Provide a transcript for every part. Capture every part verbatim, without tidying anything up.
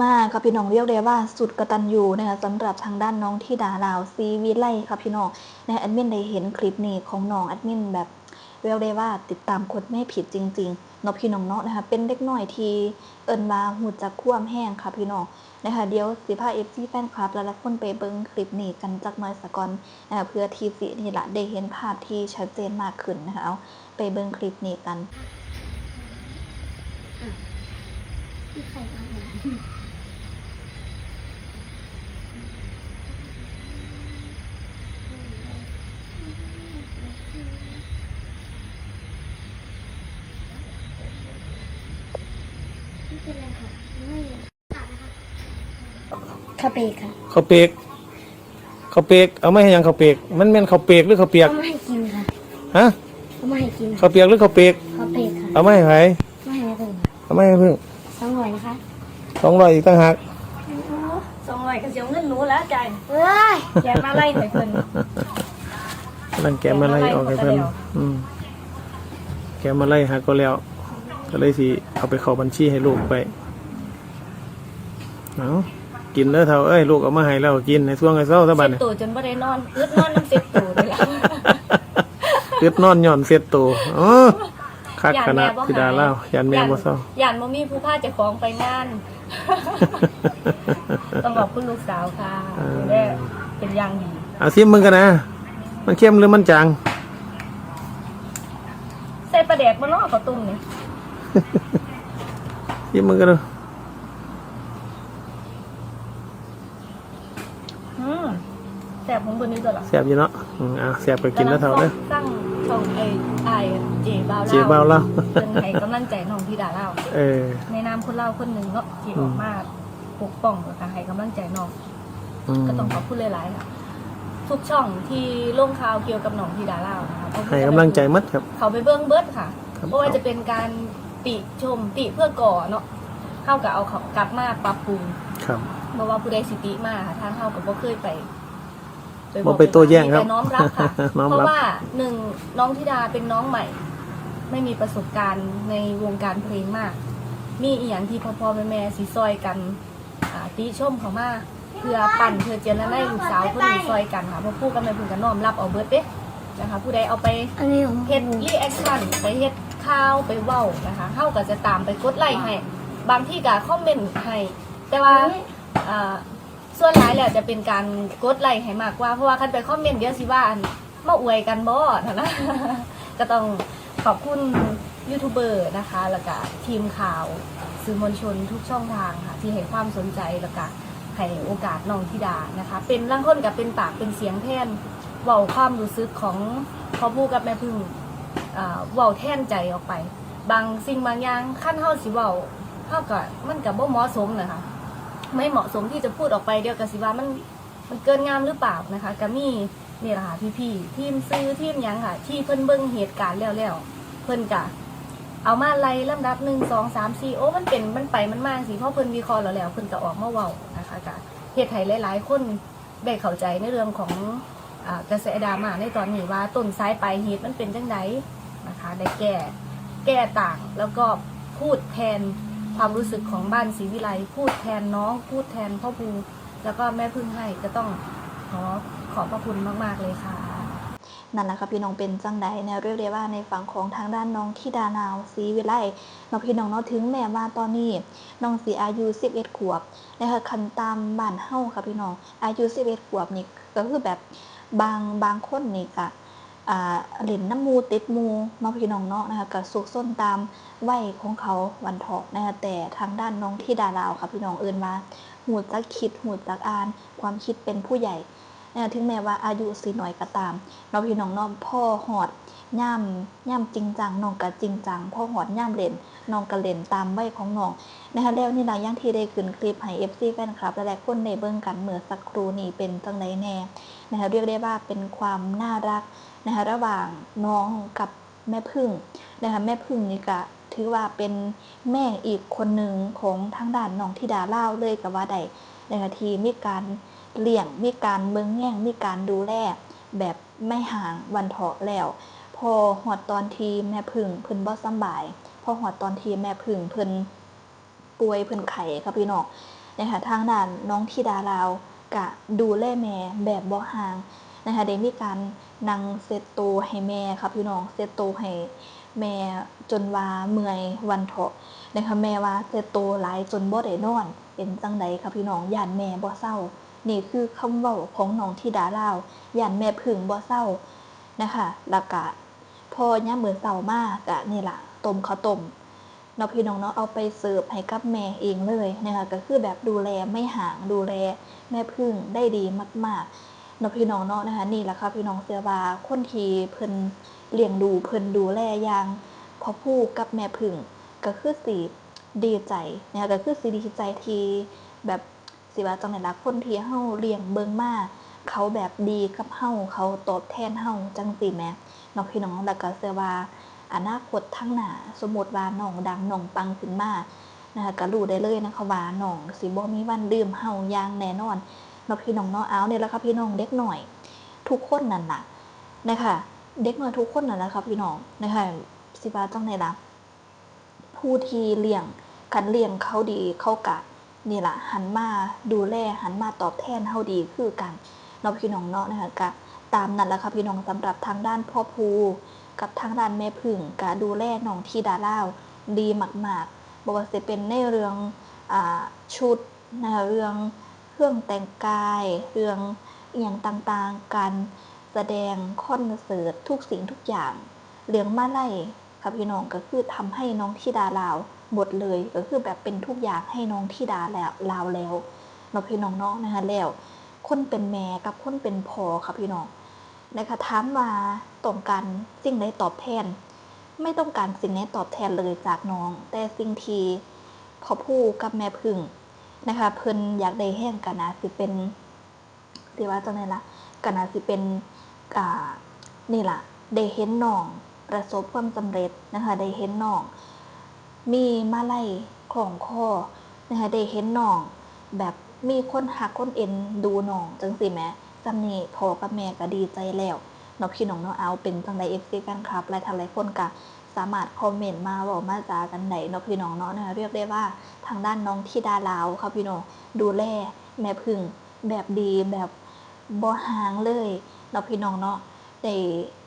มาค่ะพี่น้อง เรียกได้ว่าสุดกตัญญูนะคะ สำหรับทางด้านน้องธิดาลาว ศรีวิไลค่ะพี่น้อง นะคะ แอดมินได้เห็นคลิปนี้ของน้อง แอดมินแบบ เรียกได้ว่าติดตามกฎไม่ผิดจริงๆ เนาะพี่น้องเนาะ นะคะ เป็นเด็กน้อยที่เอิ้นว่าฮู้จักความแฮงค่ะพี่น้อง นะคะ เดี๋ยวสิพา เอฟซี แฟนคลับหลายๆคนไปเบิ่งคลิปนี้กันจักหน่อยสะก่อน นะคะ เพื่อที่สินี่ล่ะได้เห็นภาพที่ชัดเจนมากขึ้นนะคะ เอา ไปเบิ่งคลิปนี้กัน ที่ใครเอามา ไม่เป็นไรค่ะไม่เป็นไร ข้าวเปกค่ะ ข้าวเปก ข้าวเปก เอามาให้หยังข้าวเปก มันแม่นข้าวเปกหรือข้าวเปียก เอามาให้กินค่ะ ฮะ เอามาให้กินค่ะ ข้าวเปียกหรือข้าวเปก ข้าวเปกค่ะ เอามาให้ไผ มาให้เพิ่ง เอามาให้เพิ่ง สองร้อยนะคะ สองร้อยอีกต่างหาก สองร้อยก็เสียเงินหนูแล้วจ่าย เอ้ย แกะมาไล่ให้เพิ่น กำลังแกะมาลัยออกให้เพิ่น แกะมาลัยออกไปแล้ว อืมแกะมาลัยหักก็แล้ว ก็เลยสิเอาไปเข้าบัญชีให้ลูกไป เอากินเด้อเฒ่าเอ้ย ลูกเอามาให้แล้วกิน ให้ส่วงให้เซาซะบัด เซ็ต นี้ ตัวจนบ่ได้นอนอึดนอนน้ำเซ็ตตัวนี่แหละ อึดนอนย้อนเซ็ตตัวเออคักขนาด ย่านแม่บ่ ธิดาลาว หาย ย่านแม่บ่เซา ย่านบ่มีผู้พาเจ้าของไปงาน ต้องขอบคุณลูกสาวค่ะ เออ ดูแลเป็นอย่างดี เอาซิมมึงกันนะ มันเค็มหรือมันจาง ใส่ปลาแดกบ่เนาะข้าวต้มนี่ ซิมมึงกันดู อืมแซ่บของเพิ่นนี่ตัวละ แซ่บอยู่เนาะอืมอ่ะแซ่บก็กินแล้วเฒ่าเด้อ ตั้งช่องไอ้ไอ้เจบ่าวลาว เจบ่าวลาว เพิ่นให้กำลังใจน้องธิดาลาว เออ ในนามคนลาวคนหนึ่งเนาะที่ออกมาปกป้องแล้วก็ให้กำลังใจน้อง อืม ก็ต้องขอบคุณหลายๆค่ะทุกช่องที่ลงข่าวเกี่ยวกับน้องธิดาลาวนะคะ ให้กำลังใจหมดครับ เขาไปเบิ่งเบิดค่ะ ครับ เพราะว่าจะเป็นการติชมติเพื่อก่อเนาะเฮาก็เอาเขากลับมาปรับปรุง ครับ เพราะว่าผู้ใดสิติมาค่ะทางเฮาก็บ่เคยไป บ่ไปโต้แย้งครับ มีแต่น้อมรับค่ะ น้อมรับ เพราะว่าหนึ่งน้องธิดาเป็นน้องใหม่ ไม่มีประสบการณ์ในวงการเพลงมาก มีอีหยังที่พ่อๆแม่ๆสิซอยกันอ่าติชมเขามา เพื่อปั่นเพื่อเจรนายลูกสาวคนนี้ซอยกันค่ะพ่อผู้กับแม่ผู้ก็น้อมรับเอาเบิดเด้นะคะ ผู้ใดเอาไป อันนี้ของ เฮ็ดรีแอคชั่นไปเฮ็ดข่าวไปเว้านะคะเฮาก็จะตามไปกดไลค์ให้ บางทีก็คอมเมนต์ให้ แต่ว่าอ่าส่วนหลายแล้วจะเป็นการกดไลค์ให้มากกว่า เพราะว่าคันไปคอมเมนต์เดี๋ยวสิว่าอันมาอวยกันบ่นะ ก็ต้องขอบคุณยูทูบเบอร์นะคะ แล้วก็ทีมข่าวสื่อมวลชนทุกช่องทางค่ะ ที่ให้ความสนใจแล้วก็ให้โอกาสน้องธิดานะคะ เป็นลางคนก็เป็นปากเป็นเสียงแทนเว้าความรู้สึกของพ่อผู้กับแม่พึ่งเอ่อเว้าแทนใจออกไป บางสิ่งบางอย่างคันเฮาสิเว้าเฮาก็มันก็บ่เหมาะสมนะคะ ไม่เหมาะสมที่จะพูดออกไปเดี๋ยวก็สิว่ามันมันเกินงามหรือเปล่านะคะก็มีนี่แหละค่ะพี่ๆทีมสื่อทีมหยังค่ะ ที่เพิ่นเบิ่งเหตุการณ์แล้วแล้วเพิ่นก็เอามาไล่ลำดับหนึ่งสองสามสี่โอ้มันเป็นมันไปมันมาจังซี่พอเพิ่นวิเคราะห์แล้วแล้วเพิ่นก็ออกมาเว้านะคะก็เฮ็ดให้หลายๆคนได้เข้าใจในเรื่องของอ่ากระแสดราม่าในตอนนี้ว่าต้นสายปลายเหตุมันเป็นจังใดนะคะได้แก้แก้ต่างแล้วก็พูดแทนความรู้สึกของบ้านศรีวิไลพูดแทนน้องพูดแทนพ่อภู แล้วก็แม่พึ่งให้ก็ต้องขอขอบพระคุณมากๆเลยค่ะ นั่นแหละค่ะพี่น้องเป็นจังใดเนี่ยเรียกได้ว่าในฝั่งของทางด้านน้องธิดาลาว ศรีวิไลเนาะพี่น้องเนาะถึงแม้ว่าตอนนี้น้องสิอายุสิบเอ็ดขวบนะคะคันตามบ้านเฮาค่ะพี่น้องอายุสิบเอ็ดขวบนี่ก็คือแบบบางบางคนนี่ก็อ่าเล่นนำหมู่ติดหมู่เนาะพี่น้องเนาะนะคะก็ซุกซนตามวัยของเขาวันเถาะนะคะแต่ทางด้านน้องธิดาลาวค่ะพี่น้องเอิ้นว่าฮู้จักคิดฮู้จักอ่านความคิดเป็นผู้ใหญ่ นะคะถึงแม้ว่าอายุสิน้อยก็ตามเนาะพี่น้องเนาะพอฮอดยามยามจริงจังน้องก็จริงจังพอฮอดยามเล่นน้องก็เล่นตามวัยของน้องนะคะแล้วนี่ล่ะอย่างที่ได้ขึ้นคลิปให้ เอฟซี แฟนคลับหลายๆคนได้เบิ่งกันเมื่อสักครู่นี้เป็นจั่งใดแน่นะคะเรียกได้ว่าเป็นความน่ารักนะคะระหว่างน้องกับแม่ผึ้งนะคะแม่ผึ้งนี่ก็ถือว่าเป็นแม่อีกคนหนึ่งของทางด้านน้องธิดาลาวเลยก็ว่าได้นะคะที่มีการ เลี้ยง มีการเบิ่งแยง มีการดูแลแบบไม่ห่างวันเถาะแล้ว พอฮอดตอนที่แม่ผึ้งเพิ่นบ่สำบาย พอฮอดตอนที่แม่ผึ้งเพิ่น ป่วยเพิ่นไข้ค่ะพี่น้องนะคะ ทางด้านน้องธิดาลาวกะดูแลแม่แบบบ่ห่างนะคะ ได้มีการนั่งเช็ดโตให้แม่ค่ะพี่น้อง เช็ดโตให้แม่จนว่าเมื่อยวันเถาะนะคะ แม่ว่าเช็ดโตหลายจนบ่ได้นอน เป็นจั่งใดคะพี่น้อง ย้านแม่บ่เซา นี่คือคำเว้าของน้องธิดาลาว ย้านแม่ผึ้งบ่เซานะคะ แล้วกะพอยามมื้อเช้ามากะนี่ล่ะ ต้มข้าวต้ม เนาะพี่น้องเนาะ เอาไปเสิร์ฟให้กับแม่เองเลยนะคะ ก็คือแบบดูแลไม่ห่าง ดูแลแม่ผึ้งได้ดีมากๆ เนาะพี่น้องเนาะนะคะ นี่แหละค่ะพี่น้อง เชื่อว่าคนที่เพิ่นเลี้ยงดู เพิ่นดูแลอย่างพ่อภูกับแม่ผึ้ง ก็คือสิดีใจนะคะ ก็คือสิดีใจที่แบบ สิว่าจั่งใดล่ะ คนที่เฮาเลี้ยงเบิ่งมา เขาแบบดีกับเฮา เขาตอบแทนเฮาจั่งซี้แหม เนาะพี่น้อง แล้วก็เชื่อว่าอนาคตข้างหน้า สมมุติว่าน้องดังน้องปังขึ้นมานะคะ ก็รู้ได้เลยนะคะว่าน้องสิบ่มีวันลืมเฮาอย่างแน่นอน เนาะพี่น้องเนาะ เอา นี่แหละค่ะพี่น้อง เด็กน้อยทุกคนนั่นล่ะนะคะ เด็กน้อยทุกคนนั่นล่ะค่ะพี่น้องนะคะ สิว่าจั่งใดล่ะ ผู้ที่เลี้ยง คันเลี้ยงเขาดี เขากะนี่ล่ะ หันมาดูแล หันมาตอบแทนเฮาดีคือกันเนาะพี่น้องเนาะนะคะ กะตามนั่นล่ะค่ะพี่น้อง สำหรับทางด้านพ่อภูกับทางด้านแม่ผึ้ง กะดูแลน้องธิดาลาวดีมากๆ บ่ว่าสิเป็นในเรื่อง อ่า ชุดนะคะ เรื่องเครื่องแต่งกาย เรื่องอิหยังต่างๆ การแสดงคอนเสิร์ต ทุกสิ่งทุกอย่าง เรื่องมาลัย ค่ะพี่น้อง ก็คือทำให้น้องธิดาลาวหมดเลย ก็คือแบบเป็นทุกอย่างให้น้องธิดาแล้ว ลาวแล้วเนาะพี่น้องเนาะนะคะ แล้วคนเป็นแม่กับคนเป็นพ่อค่ะพี่น้องนะคะ ถามว่าต้องการสิ่งใดตอบแทน ไม่ต้องการสิ่งใดตอบแทนเลยจากน้อง แต่สิ่งที่พ่อภูกับแม่ผึ้งนะคะ เพิ่นอยากได้แฮงก็น่าสิเป็น สิว่าจั่งใดล่ะ ก็น่าสิเป็น อ่า นี่ล่ะ ได้เห็นน้องประสบความสำเร็จนะคะ ได้เห็นน้องมีมาลัยคล้องคอนะคะ ได้เห็นน้องแบบมีคนฮักคนเอ็นดูน้องจั่งซี้แหม ส่ำนี้พ่อกับแม่ก็ดีใจแล้วเนาะพี่น้องเนาะ เอา เป็นจั่งใด เอฟซี แฟนคลับ หลายท่านหลายคนก็สามารถคอมเมนต์มาเว้ามาจากันได้เนาะพี่น้องเนาะนะคะ เรียกได้ว่าทางด้านน้องธิดาลาวค่ะพี่น้อง ดูแลแม่ผึ้ง แบบดีแบบบ่ห่างเลยเนาะพี่น้องเนาะ ได้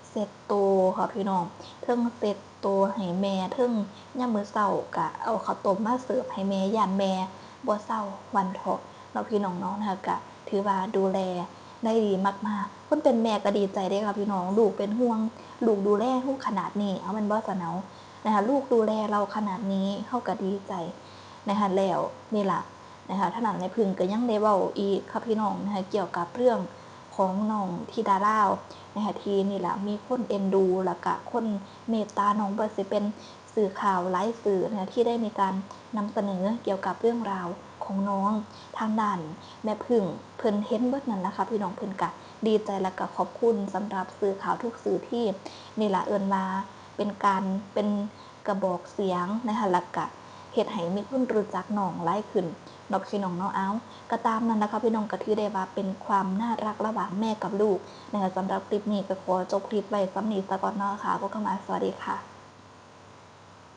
เช็ดโตค่ะพี่น้อง เทิงเช็ดโตให้แม่ เทิงยามมื้อเช้าก็เอาข้าวต้มมาเสิร์ฟให้แม่ ย้านแม่บ่เซาวันเถาะเนาะพี่น้องเนาะนะคะ ก็ถือว่าดูแลได้ดีมากๆ คนเป็นแม่ก็ดีใจเด้ค่ะพี่น้อง ลูกเป็นห่วง ลูกดูแลลูกขนาดนี้ เอาแม่นบ่ซะเนาะนะคะ ลูกดูแลเราขนาดนี้ เฮาก็ดีใจนะคะ แล้วนี่ล่ะ นะคะ ทางด้านแม่ผึ้งก็ยังได้เว้าอีกค่ะพี่น้องนะคะ เกี่ยวกับเรื่องของน้องธิดาลาวนะคะ ที่นี่ล่ะมีคนเอ็นดู แล้วก็คนเมตตาน้อง บ่ว่าสิเป็นสื่อข่าวหลายสื่อนะคะ ที่ได้มีการนำเสนอเกี่ยวกับเรื่องราวของน้อง ทางด้านแม่ผึ้งเพิ่นเห็นเบิดนั่นล่ะค่ะพี่น้อง เพิ่นก็ดีใจ แล้วก็ขอบคุณสำหรับสื่อข่าวทุกสื่อที่นี่ล่ะ เอิ้นว่าเป็นการ เป็นกระบอกเสียงนะคะ แล้วก็เฮ็ดให้มีคนรู้จักน้องหลายขึ้นเนาะพี่น้องเนาะ เอา ก็ตามนั่นล่ะค่ะพี่น้อง ก็ถือได้ว่าเป็นความน่ารักระหว่างแม่กับลูกนะคะ สำหรับคลิปนี้ก็ขอจบคลิปไว้ส่ำนี้ซะก่อนเนาะค่ะ พบกันใหม่ สวัสดีค่ะ